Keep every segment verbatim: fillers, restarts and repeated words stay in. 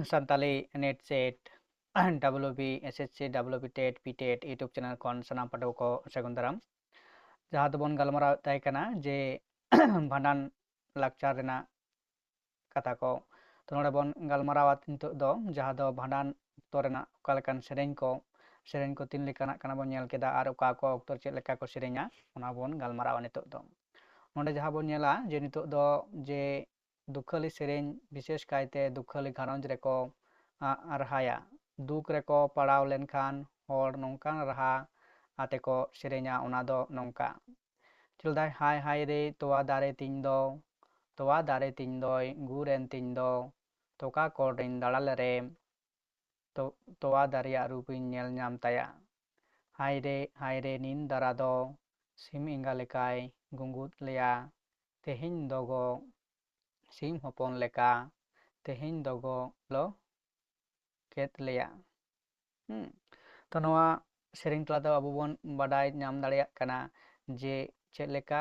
Santali NET SET, WB SSC, WB TET, PTET YouTube channel ᱠᱷᱚᱱ ᱥᱟᱱᱟᱢ ᱯᱟᱹᱴᱷᱩᱣᱟᱹ ᱠᱚ ᱥᱟᱹᱜᱩᱱ ᱫᱟᱨᱟᱢ᱾ ᱡᱟᱦᱟᱸ ᱫᱚᱵᱚᱱ ᱜᱟᱞᱢᱟᱨᱟᱣ ᱮᱫ ᱛᱟᱦᱮᱸ ᱠᱟᱱᱟ ᱡᱮ ᱵᱷᱟᱸᱰᱟᱱ ᱞᱟᱠᱪᱟᱨ ᱨᱮᱱᱟᱜ ᱠᱟᱛᱷᱟ ᱠᱚ᱾ ᱛᱚ ᱱᱚᱰᱮ ᱵᱚᱱ ᱜᱟᱞᱢᱟᱨᱟᱣᱟ ᱱᱤᱛᱚᱜ ᱫᱚ ᱡᱟᱦᱟᱸ ᱫᱚ ᱵᱷᱟᱸᱰᱟᱱ ᱚᱠᱛᱚ ᱨᱮᱱᱟᱜ ᱚᱠᱟ ᱞᱮᱠᱟᱱ ᱥᱮᱨᱮᱧ ᱠᱚ, ᱥᱮᱨᱮᱧ ᱠᱚ ᱛᱤᱱ ᱞᱮᱠᱟᱱᱟᱜ ᱠᱟᱱᱟ ᱵᱚᱱ ᱧᱮᱞ ᱠᱮᱫᱟ ᱟᱨ ᱚᱠᱟ ᱚᱠᱟ ᱚᱠᱛᱚ ᱪᱮᱫ ᱞᱮᱠᱟ ᱠᱚ ᱥᱮᱨᱮᱧᱟ, ᱚᱱᱟ ᱵᱚᱱ ᱜᱟᱞᱢᱟᱨᱟᱣᱟ ᱱᱤᱛᱚᱜ ᱫᱚ᱾ ᱱᱚᱰᱮ ᱡᱟᱦᱟᱸ ᱵᱚᱱ ᱧᱮᱞᱟ ᱡᱮ ᱱᱤᱛᱚᱜ ᱫᱚ ᱡᱮ ᱫᱩᱠᱷᱟᱹᱞᱤ ᱥᱮᱨᱮᱧ, ᱵᱤᱥᱮᱥ ᱠᱟᱭᱛᱮ ᱫᱩᱠᱷᱟᱹᱞᱤ ᱜᱷᱟᱨᱚᱸᱡᱽ ᱨᱮᱠᱚ ᱟ-, ᱨᱟᱦᱟᱭᱟ᱾ ᱫᱩᱠ ᱨᱮᱠᱚ ᱯᱟᱲᱟᱣ ᱞᱮᱱᱠᱷᱟᱱ ᱦᱚᱲ ᱱᱚᱝᱠᱟᱱ ᱨᱟᱦᱟ ᱟᱛᱮ ᱠᱚ ᱥᱮᱨᱮᱧᱟ, ᱚᱱᱟ ᱫᱚ ᱱᱚᱝᱠᱟ᱾ ᱪᱮᱫᱟᱭ ᱦᱟᱭ ᱦᱟᱭ ᱨᱮ ᱛᱚᱣᱟ ᱫᱟᱨᱮ ᱛᱤᱧ ᱫᱚ, ᱛᱚᱣᱟ ᱫᱟᱨᱮ ᱛᱤᱧ ᱫᱚᱭ ᱜᱩᱨ ᱮᱱ ᱛᱤᱧ ᱫᱚ, ᱛᱚᱠᱟ ᱠᱚᱲ ᱨᱤᱧ ᱫᱟᱬᱟ ᱞᱮᱨᱮ, ᱛᱚ-, ᱛᱚᱣᱟ ᱫᱟᱨᱮᱭᱟᱜ ᱨᱩᱯᱤᱧ ᱧᱮᱞ ᱧᱟᱢ ᱛᱟᱭᱟ᱾ ᱦᱟᱭ ᱨᱮ, ᱦᱟᱭ ᱨᱮ ᱱᱤᱱ ᱫᱟᱨᱟ ᱫᱚ ᱥᱤᱢ ᱮᱸᱜᱟ ᱞᱮᱠᱟᱭ ᱜᱩᱸᱜᱩᱫ ᱞᱮᱭᱟ᱾ ᱛᱮᱦᱮᱧ ᱫᱚ ᱜᱚ ᱥᱤᱢ ᱦᱚᱯᱚᱱ ᱞᱮᱠᱟ, ᱛᱮᱦᱮᱧ ᱫᱚ ᱜᱚ ᱞᱚ ᱠᱮᱫ ᱞᱮᱭᱟ᱾ ᱦᱩᱸ᱾ ᱛᱚ ᱱᱚᱣᱟ ᱥᱮᱨᱮᱧ ᱛᱟᱞᱟ ᱛᱮ ᱟᱵᱚ ᱵᱚᱱ ᱵᱟᱰᱟᱭ ᱧᱟᱢ ᱫᱟᱲᱮᱭᱟᱜ ᱠᱟᱱᱟ ᱡᱮ ᱪᱮᱫ ᱞᱮᱠᱟ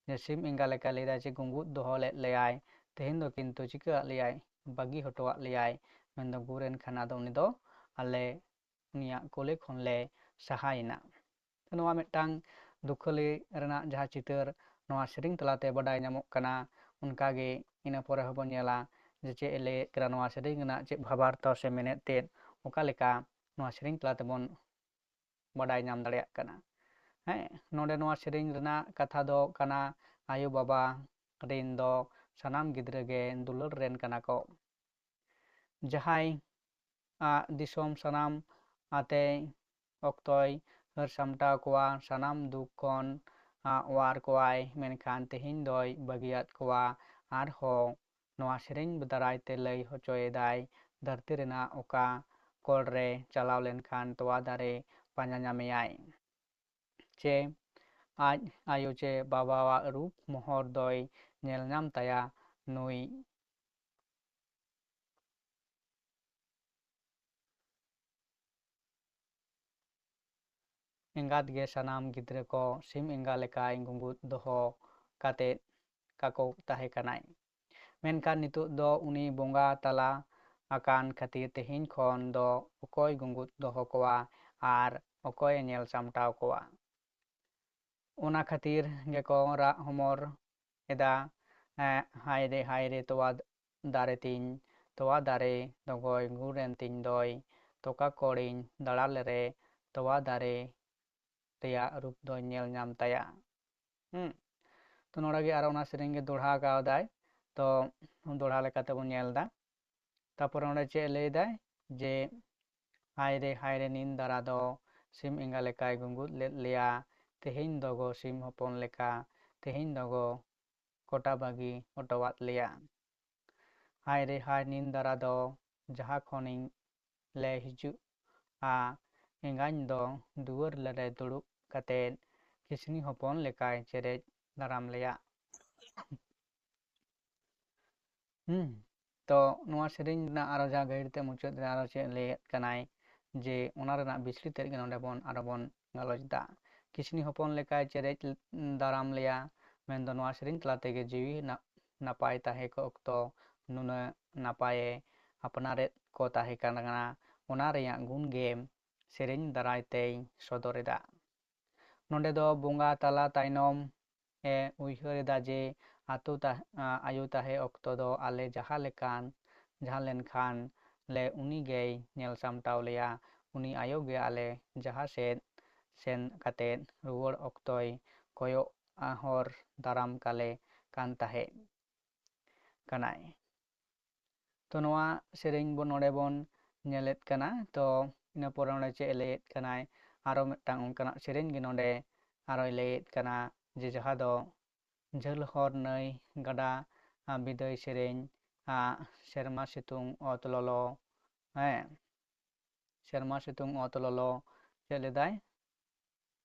ᱡᱮ ᱥᱤᱢ ᱮᱸᱜᱟ ᱞᱮᱠᱟ ᱞᱟᱹᱭᱫᱟᱭ ᱡᱮ ᱜᱩᱸᱜᱩᱫ ᱫᱚᱦᱚ ᱞᱮᱫ ᱞᱮᱭᱟᱭ, ᱛᱮᱦᱮᱧ ᱫᱚ ᱠᱤᱱᱛᱩ ᱪᱤᱠᱟᱹ ᱟᱫ ᱞᱮᱭᱟᱭ, ᱵᱟᱹᱜᱤ ᱦᱚᱴᱚᱣᱟᱫ ᱞᱮᱭᱟᱭ, ᱢᱮᱱᱫᱚ ᱜᱩᱨ ᱮᱱ ᱠᱷᱟᱱ ᱟᱫᱚ ᱩᱱᱤ ᱫᱚ ᱟᱞᱮ ᱩᱱᱤᱭᱟᱜ ᱠᱳᱞᱮ ᱠᱷᱚᱱ ᱞᱮ ᱥᱟᱦᱟᱭᱮᱱᱟ᱾ ᱱᱚᱣᱟ ᱢᱤᱫᱴᱟᱝ ᱫᱩᱠᱷᱟᱹᱞᱤ ᱨᱮᱱᱟᱜ ᱡᱟᱦᱟᱸ ᱪᱤᱛᱟᱹᱨ ᱱᱚᱣᱟ ᱥᱮᱨᱮᱧ ᱛᱟᱞᱟᱛᱮ ᱵᱟᱰᱟᱭ ᱧᱟᱢᱚᱜ ᱠᱟᱱᱟ, ᱚᱱᱠᱟᱜᱮ ᱤᱱᱟᱹ ᱯᱚᱨᱮ ᱦᱚᱸᱵᱚᱱ ᱧᱮᱞᱟ ᱡᱮ ᱪᱮᱫ ᱮ ᱞᱟᱹᱭᱮᱫ ᱠᱟᱱᱟ ᱱᱚᱣᱟ ᱥᱮᱨᱮᱧ ᱨᱮᱱᱟᱜ ᱪᱮᱫ ᱵᱷᱟᱵᱟᱨᱛᱷᱚ ᱥᱮ ᱢᱮᱱᱮᱫ ᱛᱮᱫ, ᱚᱠᱟ ᱞᱮᱠᱟ ᱱᱚᱣᱟ ᱥᱮᱨᱮᱧ ᱛᱟᱞᱟ ᱛᱮᱵᱚᱱ ᱵᱟᱰᱟᱭ ᱧᱟᱢ ᱫᱟᱲᱮᱭᱟᱜ ᱠᱟᱱᱟ᱾ ᱦᱮᱸ, ᱱᱚᱰᱮ ᱱᱚᱣᱟ ᱥᱮᱨᱮᱧ ᱨᱮᱱᱟᱜ ᱠᱟᱛᱷᱟ ᱫᱚ ᱠᱟᱱᱟ ᱟᱭᱳ ᱵᱟᱵᱟ ᱨᱤᱱ ᱫᱚ ᱥᱟᱱᱟᱢ ᱜᱤᱫᱽᱨᱟᱹ ᱜᱮ ᱫᱩᱞᱟᱹᱲ ᱨᱮᱱ ᱠᱟᱱᱟ ᱠᱚ᱾ ᱡᱟᱦᱟᱸᱭ ᱟᱜ ᱫᱤᱥᱚᱢ ᱥᱟᱱᱟᱢ ᱟᱛᱮᱭ ᱚᱠᱛᱚᱭ ᱦᱟᱹᱨ ᱥᱟᱢᱴᱟᱣ ᱠᱚᱣᱟ, ᱥᱟᱱᱟᱢ ᱫᱩᱠ ᱠᱷᱚᱱ ᱟᱜ ᱚᱣᱟᱨ ᱠᱚᱣᱟᱭ, ᱢᱮᱱᱠᱷᱟᱱ ᱛᱮᱦᱮᱧ ᱫᱚᱭ ᱵᱟᱹᱜᱤᱭᱟᱫ ᱠᱚᱣᱟ᱾ ᱟᱨᱦᱚᱸ ᱱᱚᱣᱟ ᱥᱮᱨᱮᱧ ᱫᱟᱨᱟᱭ ᱛᱮ ᱞᱟᱹᱭ ᱦᱚᱪᱚᱭᱮᱫᱟᱭ, ᱫᱷᱟᱹᱨᱛᱤ ᱨᱮᱱᱟᱜ ᱚᱠᱟ ᱠᱚᱲ ᱨᱮ ᱪᱟᱞᱟᱣ ᱞᱮᱱᱠᱷᱟᱱ ᱛᱚᱣᱟ ᱫᱟᱨᱮ ᱯᱟᱸᱡᱟ ᱧᱟᱢᱮᱭᱟᱭ, ᱪᱮ ᱟᱡ ᱟᱭᱳ ᱪᱮ ᱵᱟᱵᱟᱣᱟᱜ ᱨᱩᱯ ᱢᱚᱦᱚᱨ ᱫᱚᱭ ᱧᱮᱞ ᱧᱟᱢ ᱛᱟᱭᱟ ᱱᱩᱭ᱾ ᱮᱸᱜᱟᱛ ᱜᱮ ᱥᱟᱱᱟᱢ ᱜᱤᱫᱽᱨᱟᱹ ᱠᱚ ᱥᱤᱢ ᱮᱸᱜᱟ ᱞᱮᱠᱟᱭ ᱜᱩᱸᱜᱩᱫ ᱫᱚᱦᱚ ᱠᱟᱛᱮᱫ ᱠᱟᱠᱚ ᱛᱟᱦᱮᱸ ᱠᱟᱱᱟᱭ᱾ ᱢᱮᱱᱠᱷᱟᱱ ᱱᱤᱛᱚᱜ ᱫᱚ ᱩᱱᱤ ᱵᱚᱸᱜᱟ ᱛᱟᱞᱟ ᱟᱠᱟᱱ ᱠᱷᱟᱹᱛᱤᱨ ᱛᱮᱦᱮᱧ ᱠᱷᱚᱱ ᱫᱚ ᱚᱠᱚᱭ ᱜᱩᱸᱜᱩᱫ ᱫᱚᱦᱚ ᱠᱚᱣᱟ ᱟᱨ ᱚᱠᱚᱭᱮ ᱧᱮᱞ ᱥᱟᱢᱴᱟᱣ ᱠᱚᱣᱟ? ᱚᱱᱟ ᱠᱷᱟᱹᱛᱤᱨ ᱜᱮᱠᱚ ᱨᱟᱜ ᱦᱚᱢᱚᱨ ᱮᱫᱟ, ᱮᱸ, "ᱦᱟᱭ ᱨᱮ, ᱦᱟᱭ ᱨᱮ, ᱛᱚᱣᱟ ᱫᱟᱨᱮ ᱛᱤᱧ, ᱛᱚᱣᱟ ᱫᱟᱨᱮ ᱫᱚᱜᱚᱭ ᱜᱩᱨ ᱮᱱ ᱛᱤᱧ ᱫᱚᱭ, ᱛᱚᱠᱟ ᱠᱚᱲᱤᱧ ᱫᱟᱲᱟ ᱞᱮᱨᱮ, ᱛᱚᱣᱟ ᱫᱟᱨᱮ ᱨᱮᱭᱟᱜ ᱨᱩᱯ ᱫᱚᱧ ᱧᱮᱞ ᱧᱟᱢ ᱛᱟᱭᱟ᱾" ᱦᱩᱸ᱾ ᱛᱚ ᱱᱚᱰᱮ ᱜᱮ ᱟᱨᱚ ᱚᱱᱟ ᱥᱮᱨᱮᱧ ᱜᱮ ᱫᱚᱲᱦᱟ ᱠᱟᱣᱫᱟᱭ᱾ ᱛᱚ ᱫᱚᱲᱦᱟ ᱞᱮᱠᱟᱛᱮ ᱵᱚᱱ ᱧᱮᱞ ᱮᱫᱟ᱾ ᱛᱟᱯᱚᱨᱮ ᱱᱚᱰᱮ ᱪᱮᱫ ᱮ ᱞᱟᱹᱭ ᱮᱫᱟᱭ ᱡᱮ, "ᱦᱟᱭ ᱨᱮ, ᱦᱟᱭ ᱨᱮ, ᱱᱤᱱ ᱫᱟᱨᱟ ᱫᱚ ᱥᱤᱢ ᱮᱸᱜᱟ ᱞᱮᱠᱟᱭ ᱜᱩᱸᱜᱩᱫ ᱞᱮᱫ ᱞᱮᱭᱟ, ᱛᱮᱦᱮᱧ ᱫᱚᱜᱚ ᱥᱤᱢ ᱦᱚᱯᱚᱱ ᱞᱮᱠᱟ, ᱛᱮᱦᱮᱧ ᱫᱚᱜᱚ ᱠᱚᱴᱟ ᱵᱟᱹᱜᱤ ᱦᱚᱴᱚᱣᱟᱫ ᱞᱮᱭᱟ᱾ ᱦᱟᱭ ᱨᱮ, ᱦᱟᱭ ᱱᱤᱱ ᱫᱟᱨᱟ ᱫᱚ ᱡᱟᱦᱟᱸ ᱠᱷᱚᱱᱤᱧ ᱞᱮ ᱦᱤᱡᱩᱜᱼᱟ, ᱮᱸᱜᱟᱧ ᱫᱚ ᱫᱩᱣᱟᱹᱨ ᱞᱮᱨᱮ ᱫᱩᱲᱩᱵ ᱠᱟᱛᱮᱫ ᱠᱤᱥᱱᱤ ᱦᱚᱯᱚᱱ ᱞᱮᱠᱟᱭ ᱪᱮᱨᱮᱡ ᱫᱟᱨᱟᱢ ᱞᱮᱭᱟ᱾" ᱦᱩᱸ᱾ ᱛᱚ ᱱᱚᱣᱟ ᱥᱮᱨᱮᱧ ᱨᱮᱱᱟᱜ ᱟᱨᱚ ᱡᱟᱦᱟᱸ ᱜᱟᱹᱦᱤᱨ ᱛᱮ ᱢᱩᱪᱟᱹᱫ ᱨᱮ ᱟᱨᱚ ᱪᱮᱫ ᱞᱟᱹᱭᱮᱫ ᱠᱟᱱᱟᱭ, ᱡᱮ ᱚᱱᱟ ᱨᱮᱱᱟᱜ ᱵᱤᱥᱲᱤ ᱛᱮᱫ ᱜᱮ ᱱᱚᱰᱮ ᱵᱚᱱ ᱟᱨᱚ ᱵᱚᱱ ᱜᱟᱞᱚᱪ ᱮᱫᱟ᱾ ᱠᱤᱥᱱᱤ ᱦᱚᱯᱚᱱ ᱞᱮᱠᱟᱭ ᱪᱮᱨᱮᱡ ᱫᱟᱨᱟᱢ ᱞᱮᱭᱟ, ᱢᱮᱱᱫᱚ ᱱᱚᱣᱟ ᱥᱮᱨᱮᱧ ᱛᱟᱞᱟ ᱛᱮᱜᱮ ᱡᱤᱣᱤ ᱱᱟ-, ᱱᱟᱯᱟᱭ ᱛᱟᱦᱮᱸ ᱠᱚ ᱚᱠᱛᱚ ᱱᱩᱱᱟᱹᱜ ᱱᱟᱯᱟᱭᱮ ᱟᱯᱱᱟᱨᱮᱫ ᱠᱚ ᱛᱟᱦᱮᱸ ᱠᱟᱱᱟ, ᱚᱱᱟ ᱨᱮᱭᱟᱜ ᱜᱩᱱ ᱜᱮ ᱥᱮᱨᱮᱧ ᱫᱟᱨᱟᱭ ᱛᱮᱭ ᱥᱚᱫᱚᱨ ᱮᱫᱟ᱾ ᱱᱚᱰᱮ ᱫᱚ ᱵᱚᱸᱜᱟ ᱛᱟᱞᱟ ᱛᱟᱭᱱᱚᱢ ᱮ ᱩᱭᱦᱟᱹᱨ ᱮᱫᱟ ᱡᱮ ᱟᱛᱳ ᱛᱟᱦ-, ᱟ-, ᱟᱭᱳ ᱛᱟᱦᱮᱸ ᱚᱠᱛᱚ ᱫᱚ ᱟᱞᱮ ᱡᱟᱦᱟᱸ ᱞᱮᱠᱟᱱ, ᱡᱟᱦᱟᱸ ᱞᱮᱱᱠᱷᱟᱱ ᱞᱮ ᱩᱱᱤ ᱜᱮᱭ ᱧᱮᱞ ᱥᱟᱢᱴᱟᱣ ᱞᱮᱭᱟ᱾ ᱩᱱᱤ ᱟᱭᱳ ᱜᱮ ᱟᱞᱮ ᱡᱟᱦᱟᱸ ᱥᱮᱫ ᱥᱮᱱ ᱠᱟᱛᱮᱫ ᱨᱩᱣᱟᱹᱲ ᱚᱠᱛᱚᱭ ᱠᱚᱭᱚᱜ ᱦᱚᱨ ᱫᱟᱨᱟᱢ ᱠᱟᱞᱮ ᱠᱟᱱ ᱛᱟᱦᱮᱸᱫ ᱠᱟᱱᱟᱭ᱾ ᱛᱚ ᱱᱚᱣᱟ ᱥᱮᱨᱮᱧ ᱵᱚᱱ ᱱᱚᱰᱮ ᱵᱚᱱ ᱧᱮᱞᱮᱫ ᱠᱟᱱᱟ᱾ ᱛᱚ ᱤᱱᱟᱹ ᱯᱚᱨᱮ ᱱᱚᱰᱮ ᱪᱮᱫ ᱮ ᱞᱟᱹᱭᱮᱫ ᱠᱟᱱᱟᱭ, ᱟᱨᱚ ᱢᱤᱫᱴᱟᱝ ᱚᱱᱠᱟᱱᱟᱜ ᱥᱮᱨᱮᱧ ᱜᱮ ᱱᱚᱰᱮ ᱟᱨᱚᱭ ᱞᱟᱹᱭᱮᱫ ᱠᱟᱱᱟ ᱡᱮ ᱡᱟᱦᱟᱸ ᱫᱚ ᱡᱷᱟᱹᱞ ᱦᱚᱨ ᱱᱟᱹᱭ ᱜᱟᱰᱟ, ᱟ, ᱵᱤᱫᱟᱹᱭ ᱥᱮᱨᱮᱧ, ᱟ, ᱥᱮᱨᱢᱟ ᱥᱤᱛᱩᱝ ᱚᱛ ᱞᱚᱞᱚ, ᱦᱮᱸ, ᱥᱮᱨᱢᱟ ᱥᱤᱛᱩᱝ ᱚᱛ ᱞᱚᱞᱚ ᱪᱮᱫ ᱞᱮᱫᱟᱭ?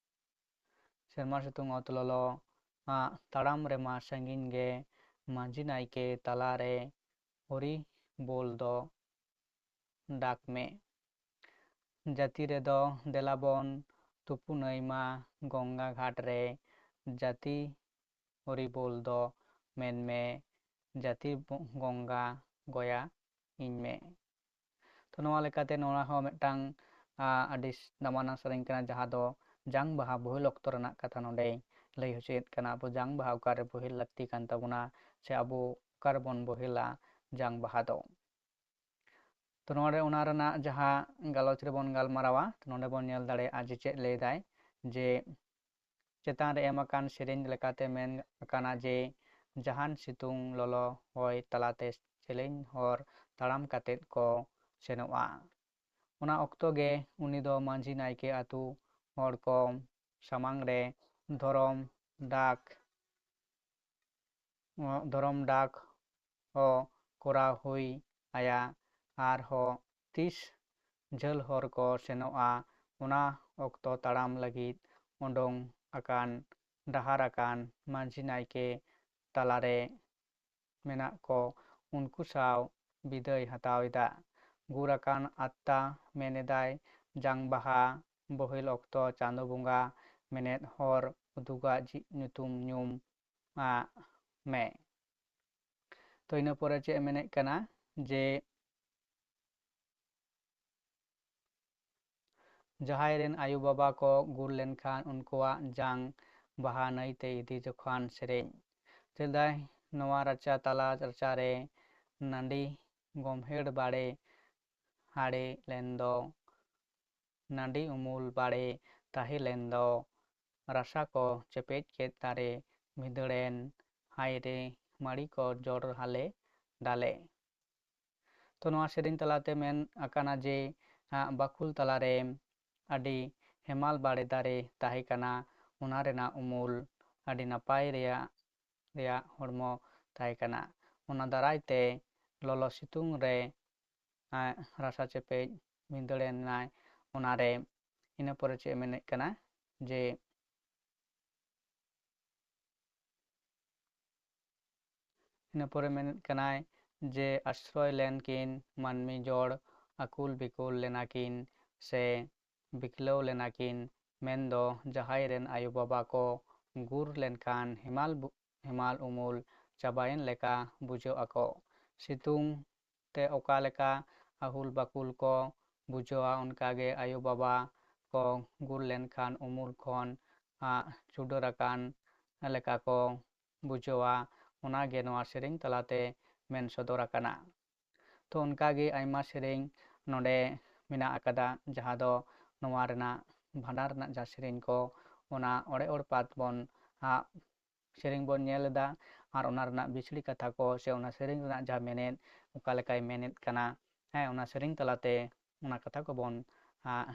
ᱥᱮᱨᱢᱟ ᱥᱤᱛᱩᱝ ᱚᱛ ᱞᱚᱞᱚ, ᱟ, ᱛᱟᱲᱟᱢ ᱨᱮᱢᱟ ᱥᱟᱺᱜᱤᱧ ᱜᱮ, ᱢᱟᱹᱡᱷᱤ ᱱᱟᱭᱠᱮ ᱛᱟᱞᱟᱨᱮ ᱦᱚᱨᱤ ᱵᱳᱞ ᱫᱚ ᱰᱟᱠ ᱢᱮ᱾ ᱡᱟᱹᱛᱤ ᱨᱮᱫᱚ ᱫᱮᱞᱟᱵᱚᱱ ᱛᱩᱯᱩᱱᱟᱹᱭ ᱢᱟ ᱜᱚᱝᱜᱟ ᱜᱷᱟᱴ ᱨᱮ, ᱡᱟᱹᱛᱤ ᱦᱚᱨᱤ ᱵᱳᱞ ᱫᱚ ᱢᱮᱱ ᱢᱮ, ᱡᱟᱹᱛᱤ ᱵᱚ-, ᱜᱚᱝᱜᱟ ᱜᱚᱭᱟ ᱤᱧ ᱢᱮ᱾ ᱛᱚ ᱱᱚᱣᱟ ᱞᱮᱠᱟᱛᱮ ᱱᱚᱣᱟ ᱦᱚᱸ ᱢᱤᱫᱴᱟᱝ ᱟᱹᱰᱤ ᱫᱟᱢᱟᱱᱟᱜ ᱥᱮᱨᱮᱧ ᱠᱟᱱᱟ, ᱡᱟᱦᱟᱸ ᱫᱚ ᱡᱟᱝ ᱵᱟᱦᱟ ᱵᱳᱦᱮᱞ ᱚᱠᱛᱚ ᱨᱮᱱᱟᱜ ᱠᱟᱛᱷᱟ ᱱᱚᱰᱮᱭ ᱞᱟᱹᱭ ᱦᱚᱪᱚᱭᱮᱫ ᱠᱟᱱᱟ᱾ ᱟᱵᱚ ᱡᱟᱝ ᱵᱟᱦᱟ ᱚᱠᱟᱨᱮ ᱵᱳᱦᱮᱞ ᱞᱟᱹᱠᱛᱤ ᱠᱟᱱ ᱛᱟᱵᱚᱱᱟ, ᱥᱮ ᱟᱵᱚ ᱚᱠᱟ ᱨᱮᱵᱚᱱ ᱵᱳᱦᱮᱞᱟ ᱡᱟᱝ ᱵᱟᱦᱟ ᱫᱚ᱾ ᱛᱚ ᱱᱚᱰᱮ ᱚᱱᱟ ᱨᱮᱱᱟᱜ ᱡᱟᱦᱟᱸ ᱜᱟᱞᱚᱪ ᱨᱮᱵᱚᱱ ᱜᱟᱞᱢᱟᱨᱟᱣᱟ, ᱛᱚ ᱱᱚᱰᱮ ᱵᱚᱱ ᱧᱮᱞ ᱫᱟᱲᱮᱭᱟᱜᱼᱟ ᱡᱮ ᱪᱮᱫ ᱞᱟᱹᱭ ᱫᱟᱭ, ᱡᱮ ᱪᱮᱛᱟᱱ ᱨᱮ ᱮᱢ ᱟᱠᱟᱱ ᱥᱮᱨᱮᱧ ᱞᱮᱠᱟᱛᱮ ᱢᱮᱱ ᱟᱠᱟᱱᱟ ᱡᱮ ᱡᱟᱦᱟᱱ ᱥᱤᱛᱩᱝ ᱞᱚᱞᱚ ᱦᱚᱭ ᱛᱟᱞᱟᱛᱮ ᱡᱮᱞᱮᱧ ᱦᱚᱨ ᱛᱟᱲᱟᱢ ᱠᱟᱛᱮᱫ ᱠᱚ ᱥᱮᱱᱚᱜᱼᱟ᱾ ᱚᱱᱟ ᱚᱠᱛᱚ ᱜᱮ ᱩᱱᱤ ᱫᱚ ᱢᱟᱹᱡᱷᱤ ᱱᱟᱭᱠᱮ ᱟᱹᱛᱩ ᱦᱚᱲ ᱠᱚ ᱥᱟᱢᱟᱝ ᱨᱮ ᱫᱷᱚᱨᱚᱢ ᱰᱟᱠ ᱫᱷᱚᱨᱚᱢ ᱰᱟᱠ ᱦᱚᱸ ᱠᱚᱨᱟᱣ ᱦᱩᱭ ᱟᱭᱟ᱾ ᱟᱨᱦᱚᱸ ᱛᱤᱥ ᱡᱷᱟᱹᱞ ᱦᱚᱨ ᱠᱚ ᱥᱮᱱᱚᱜᱼᱟ, ᱚᱱᱟ ᱚᱠᱛᱚ ᱛᱟᱲᱟᱢ ᱞᱟᱹᱜᱤᱫ ᱚᱰᱚᱝ ᱟᱠᱟᱱ ᱰᱟᱦᱟᱨ ᱟᱠᱟᱱ ᱢᱟᱹᱡᱷᱤ ᱱᱟᱭᱠᱮ ᱛᱟᱞᱟᱨᱮ ᱢᱮᱱᱟᱜ ᱠᱚ ᱩᱱᱠᱩ ᱥᱟᱶ ᱵᱤᱫᱟᱹᱭ ᱦᱟᱛᱟᱣ ᱮᱫᱟ᱾ ᱜᱩᱨ ᱟᱠᱟᱱ ᱟᱛᱛᱟ ᱢᱮᱱ ᱮᱫᱟᱭ, ᱡᱟᱝ ᱵᱟᱦᱟ ᱵᱳᱦᱮᱞ ᱚᱠᱛᱚ ᱪᱟᱸᱫᱚ ᱵᱚᱸᱜᱟ ᱢᱮᱱᱮᱫ ᱦᱚᱨ ᱩᱫᱩᱜᱟᱜ ᱡᱤ-, ᱧᱩᱛᱩᱢ ᱧᱩᱢ ᱟᱜ ᱢᱮ᱾ ᱛᱚ ᱤᱱᱟᱹ ᱯᱚᱨᱮ ᱪᱮᱫ ᱮ ᱢᱮᱱᱮᱫ ᱠᱟᱱᱟ ᱡᱮ ᱡᱟᱦᱟᱸᱭ ᱨᱮᱱ ᱟᱭᱳ ᱵᱟᱵᱟ ᱠᱚ ᱜᱩᱨ ᱞᱮᱱᱠᱷᱟᱱ ᱩᱱᱠᱩᱣᱟᱜ ᱡᱟᱝ ᱵᱟᱦᱟ ᱱᱟᱹᱭᱛᱮ ᱤᱫᱤ ᱡᱚᱠᱷᱟᱱ ᱥᱮᱨᱮᱧ᱾ ᱥᱮᱫᱟᱭ ᱱᱚᱣᱟ ᱨᱟᱪᱟ ᱛᱟᱞᱟ ᱨᱟᱪᱟ ᱨᱮ ᱱᱟᱺᱰᱤ ᱜᱚᱢᱦᱮᱲ ᱵᱟᱲᱮ ᱦᱟᱲᱮ ᱞᱮᱱ ᱫᱚ, ᱱᱟᱺᱰᱤ ᱩᱢᱩᱞ ᱵᱟᱲᱮ ᱛᱟᱦᱮᱸ ᱞᱮᱱ ᱫᱚ, ᱨᱟᱥᱟ ᱠᱚ ᱪᱮᱯᱮᱡ ᱠᱮᱫ ᱫᱟᱨᱮ ᱵᱷᱤᱸᱫᱟᱹᱲᱮᱱ, ᱦᱟᱭ ᱨᱮ ᱢᱟᱹᱲᱤ ᱠᱚ ᱡᱚᱲ ᱦᱟᱞᱮ ᱰᱟᱞᱮ᱾ ᱛᱚ ᱱᱚᱣᱟ ᱥᱮᱨᱮᱧ ᱛᱟᱞᱟᱛᱮ ᱢᱮᱱ ᱟᱠᱟᱱᱟ ᱡᱮ, ᱟᱸ, ᱵᱟᱠᱷᱩᱞ ᱛᱟᱞᱟᱨᱮ ᱟᱹᱰᱤ ᱦᱮᱢᱟᱞ ᱵᱟᱲᱮ ᱫᱟᱨᱮ ᱛᱟᱦᱮᱸ ᱠᱟᱱᱟ, ᱚᱱᱟ ᱨᱮᱱᱟᱜ ᱩᱢᱩᱞ ᱟᱹᱰᱤ ᱱᱟᱯᱟᱭ ᱨᱮᱭᱟᱜ, ᱨᱮᱭᱟᱜ ᱦᱚᱲᱢᱚ ᱛᱟᱦᱮᱸ ᱠᱟᱱᱟ᱾ ᱚᱱᱟ ᱫᱟᱨᱟᱭ ᱛᱮ ᱞᱚᱞᱚ ᱥᱤᱛᱩᱝ ᱨᱮ, ᱟᱸ, ᱨᱟᱥᱟ ᱪᱮᱯᱮᱡ ᱵᱷᱤᱸᱫᱟᱹᱲ ᱮᱱᱟᱭ ᱚᱱᱟᱨᱮ᱾ ᱤᱱᱟᱹ ᱯᱚᱨᱮ ᱪᱮᱫ ᱮ ᱢᱮᱱᱮᱫ ᱠᱟᱱᱟ ᱡᱮ, ᱤᱱᱟᱹ ᱯᱚᱨᱮ ᱢᱮᱱᱮᱫ ᱠᱟᱱᱟᱭ ᱡᱮ ᱟᱥᱨᱚᱭ ᱞᱮᱱ ᱠᱤᱱ ᱢᱟᱹᱱᱢᱤ ᱡᱚᱲ, ᱟᱹᱠᱩᱞ ᱵᱤᱠᱩᱞ ᱞᱮᱱᱟ ᱠᱤᱱ ᱥᱮ ᱵᱤᱠᱞᱟᱹᱣ ᱞᱮᱱᱟ ᱠᱤᱱ, ᱢᱮᱱᱫᱚ ᱡᱟᱦᱟᱸᱭ ᱨᱮᱱ ᱟᱭᱳ ᱵᱟᱵᱟ ᱠᱚ ᱜᱩᱨ ᱞᱮᱱᱠᱷᱟᱱ ᱦᱮᱢᱟᱞ ᱵᱩ-, ᱦᱮᱢᱟᱞ ᱩᱢᱩᱞ ᱪᱟᱵᱟᱭᱮᱱ ᱞᱮᱠᱟ ᱵᱩᱡᱷᱟᱹᱜ ᱟᱠᱚ᱾ ᱥᱤᱛᱩᱝ ᱛᱮ ᱚᱠᱟ ᱞᱮᱠᱟ ᱟᱹᱦᱩᱞ ᱵᱟᱹᱠᱩᱞ ᱠᱚ ᱵᱩᱡᱷᱟᱹᱣᱟ, ᱚᱱᱠᱟ ᱜᱮ ᱟᱭᱳ ᱵᱟᱵᱟ ᱠᱚ ᱜᱩᱨ ᱞᱮᱱᱠᱷᱟᱱ ᱩᱢᱩᱞ ᱠᱷᱚᱱ ᱟᱜ ᱪᱩᱰᱟᱹᱨ ᱟᱠᱟᱱ ᱞᱮᱠᱟ ᱠᱚ ᱵᱩᱡᱷᱟᱹᱣᱟ, ᱚᱱᱟ ᱜᱮ ᱱᱚᱣᱟ ᱥᱮᱨᱮᱧ ᱛᱟᱞᱟᱛᱮ ᱢᱮᱱ ᱥᱚᱫᱚᱨ ᱟᱠᱟᱱᱟ᱾ ᱛᱚ ᱚᱱᱠᱟ ᱜᱮ ᱟᱭᱢᱟ ᱥᱮᱨᱮᱧ ᱱᱚᱰᱮ ᱢᱮᱱᱟᱜ ᱟᱠᱟᱫᱟ, ᱡᱟᱦᱟᱸ ᱫᱚ ᱱᱚᱣᱟ ᱨᱮᱱᱟᱜ ᱵᱷᱟᱸᱰᱟᱱ ᱨᱮᱱᱟᱜ ᱡᱟᱦᱟᱸ ᱥᱮᱨᱮᱧ ᱠᱚ, ᱚᱱᱟ ᱚᱲᱮ ᱚᱲᱯᱟᱛ ᱵᱚᱱ ᱟᱜ ᱥᱮᱨᱮᱧ ᱵᱚᱱ ᱧᱮᱞ ᱮᱫᱟ, ᱟᱨ ᱚᱱᱟ ᱨᱮᱱᱟᱜ ᱵᱤᱪᱷᱲᱤ ᱠᱟᱛᱷᱟ ᱠᱚ ᱥᱮ ᱚᱱᱟ ᱥᱮᱨᱮᱧ ᱨᱮᱱᱟᱜ ᱡᱟᱦᱟᱸ ᱢᱮᱱᱮᱫ, ᱚᱠᱟ ᱞᱮᱠᱟᱭ ᱢᱮᱱᱮᱫ ᱠᱟᱱᱟ, ᱦᱮᱸ, ᱚᱱᱟ ᱥᱮᱨᱮᱧ ᱛᱟᱞᱟᱛᱮ ᱚᱱᱟ ᱠᱟᱛᱷᱟ ᱠᱚᱵᱚᱱ ᱟᱜ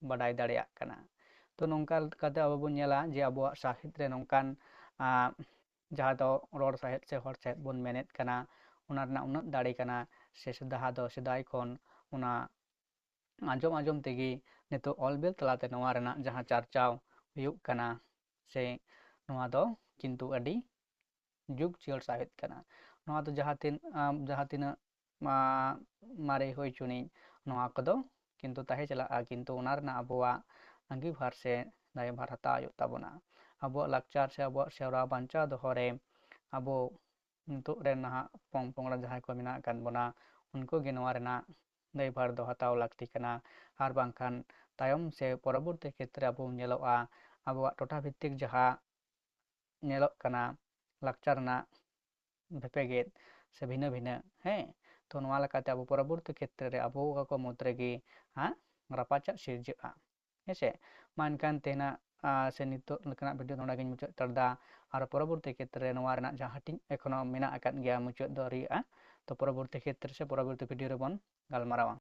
ᱵᱟᱰᱟᱭ ᱫᱟᱲᱮᱭᱟᱜ ᱠᱟᱱᱟ᱾ ᱛᱚ ᱱᱚᱝᱠᱟ ᱠᱟᱛᱮ ᱟᱵᱚ ᱵᱚᱱ ᱧᱮᱞᱟ ᱡᱮ ᱟᱵᱚᱣᱟᱜ ᱥᱟᱶᱦᱮᱫ ᱨᱮ ᱱᱚᱝᱠᱟᱱ ᱟᱜ ᱡᱟᱦᱟᱸ ᱫᱚ ᱨᱚᱲ ᱥᱟᱶᱦᱮᱫ ᱥᱮ ᱦᱚᱲ ᱥᱟᱶᱦᱮᱫ ᱵᱚᱱ ᱢᱮᱱᱮᱫ ᱠᱟᱱᱟ, ᱚᱱᱟ ᱨᱮᱱᱟᱜ ᱩᱱᱟᱹᱜ ᱫᱟᱲᱮ ᱠᱟᱱᱟ, ᱥᱮ ᱥᱮᱫᱟᱦᱟ ᱫᱚ ᱥᱮᱫᱟᱭ ᱠᱷᱚᱱ ᱚᱱᱟ ᱟᱸᱡᱚᱢ ᱟᱸᱡᱚᱢ ᱛᱮᱜᱮ ᱱᱤᱛᱚᱜ ᱚᱞ ᱵᱮᱞ ᱛᱟᱞᱟᱛᱮ ᱱᱚᱣᱟ ᱨᱮᱱᱟᱜ ᱡᱟᱦᱟᱸ ᱪᱟᱨᱪᱟᱣ ᱦᱩᱭᱩᱜ ᱠᱟᱱᱟ, ᱥᱮ ᱱᱚᱣᱟ ᱫᱚ ᱠᱤᱱᱛᱩ ᱟᱹᱰᱤ ᱡᱩᱜᱽ ᱡᱤᱭᱟᱹᱲ ᱥᱟᱶᱦᱮᱫ ᱠᱟᱱᱟ᱾ ᱱᱚᱣᱟ ᱫᱚ ᱡᱟᱦᱟᱸ ᱛᱤᱱ ᱟᱢ ᱡᱟᱦᱟᱸ ᱛᱤᱱᱟᱹᱜ ᱢᱟ-, ᱢᱟᱨᱮ ᱦᱩᱭ ᱪᱩᱱᱤᱡ, ᱱᱚᱣᱟ ᱠᱚᱫᱚ ᱠᱤᱱᱛᱩ ᱛᱟᱦᱮᱸ ᱪᱟᱞᱟᱜᱼᱟ, ᱠᱤᱱᱛᱩ ᱚᱱᱟ ᱨᱮᱱᱟᱜ ᱟᱵᱚᱣᱟᱜ ᱟᱸᱜᱤᱵᱷᱟᱨ ᱥᱮ ᱫᱟᱭᱵᱷᱟᱨ ᱦᱟᱛᱟᱣ ᱦᱩᱭᱩᱜ ᱛᱟᱵᱚᱱᱟ᱾ ᱟᱵᱚᱣᱟᱜ ᱞᱟᱠᱪᱟᱨ ᱥᱮ ᱟᱵᱚᱣᱟᱜ ᱥᱮᱨᱣᱟ ᱵᱟᱧᱪᱟᱣ ᱫᱚᱦᱚ ᱨᱮ ᱟᱵᱚ ᱱᱤᱛᱚᱜ ᱨᱮᱱ ᱱᱟᱦᱟᱜ ᱯᱚᱝ ᱯᱚᱝᱲᱟ ᱡᱟᱦᱟᱸᱭ ᱠᱚ ᱢᱮᱱᱟᱜ ᱟᱠᱟᱫ ᱵᱚᱱᱟ, ᱩᱱᱠᱩ ᱜᱮ ᱱᱚᱣᱟ ᱨᱮᱱᱟᱜ ᱫᱟᱭᱵᱷᱟᱨ ᱫᱚ ᱦᱟᱛᱟᱣ ᱞᱟᱹᱠᱛᱤ ᱠᱟᱱᱟ᱾ ᱟᱨ ᱵᱟᱝᱠᱷᱟᱱ ᱛᱟᱭᱚᱢ ᱥᱮ ᱯᱚᱨᱚᱵᱚᱨᱛᱤ ᱠᱷᱮᱛᱨᱮ ᱟᱵᱚ ᱧᱮᱞᱚᱜᱼᱟ, ᱟᱵᱚᱣᱟᱜ ᱴᱚᱴᱷᱟ ᱵᱷᱤᱛᱛᱤᱠ ᱡᱟᱦᱟᱸ ᱧᱮᱞᱚᱜ ᱠᱟᱱᱟ ᱞᱟᱠᱪᱟᱨ ᱨᱮᱱᱟᱜ ᱵᱷᱮᱯᱮᱜᱮᱫ ᱥᱮ ᱵᱷᱤᱱᱟᱹ ᱵᱷᱤᱱᱟᱹ, ᱦᱮᱸ, ᱛᱚ ᱱᱚᱣᱟ ᱞᱮᱠᱟᱛᱮ ᱟᱵᱚ ᱯᱚᱨᱚᱵᱚᱨᱛᱤ ᱠᱷᱮᱛᱨᱮ ᱨᱮ ᱟᱵᱚ ᱠᱚ ᱢᱩᱫᱽ ᱨᱮᱜᱮ ᱦᱟᱸᱜ ᱨᱟᱯᱟᱪᱟᱜ ᱥᱤᱨᱡᱟᱹᱜᱼᱟ᱾ ᱦᱮᱸ ᱥᱮ? ᱢᱟ ᱮᱱᱠᱷᱟᱱ ᱛᱮᱦᱮᱧᱟᱜ, ᱟ, ᱥᱮ ᱱᱤᱛᱚᱜ ᱞᱮᱠᱟᱱᱟᱜ ᱵᱷᱤᱰᱤᱭᱳ ᱫᱚ ᱱᱚᱰᱮ ᱜᱤᱧ ᱢᱩᱪᱟᱹᱫ ᱦᱟᱛᱟᱲ ᱮᱫᱟ᱾ ᱟᱨ ᱯᱚᱨᱚᱵᱚᱨᱛᱤ ᱠᱷᱮᱛᱨᱮ ᱱᱚᱣᱟ ᱨᱮᱱᱟᱜ ᱡᱟᱦᱟᱸ ᱦᱟᱹᱴᱤᱧ ᱮᱠᱷᱚᱱᱳ ᱢᱮᱱᱟᱜ ᱟᱠᱟᱫ ᱜᱮᱭᱟ, ᱢᱩᱪᱟᱹᱫ ᱫᱚ ᱟᱹᱣᱨᱤᱭᱟᱜᱼᱟ᱾ ᱛᱚ ᱯᱚᱨᱚᱵᱚᱨᱛᱤ ᱠᱷᱮᱛᱨᱮ ᱥᱮ ᱯᱚᱨᱚᱵᱚᱨᱛᱤ ᱵᱷᱤᱰᱤᱭᱳ ᱨᱮᱵᱚᱱ ᱜᱟᱞᱢᱟᱨᱟᱣᱟ᱾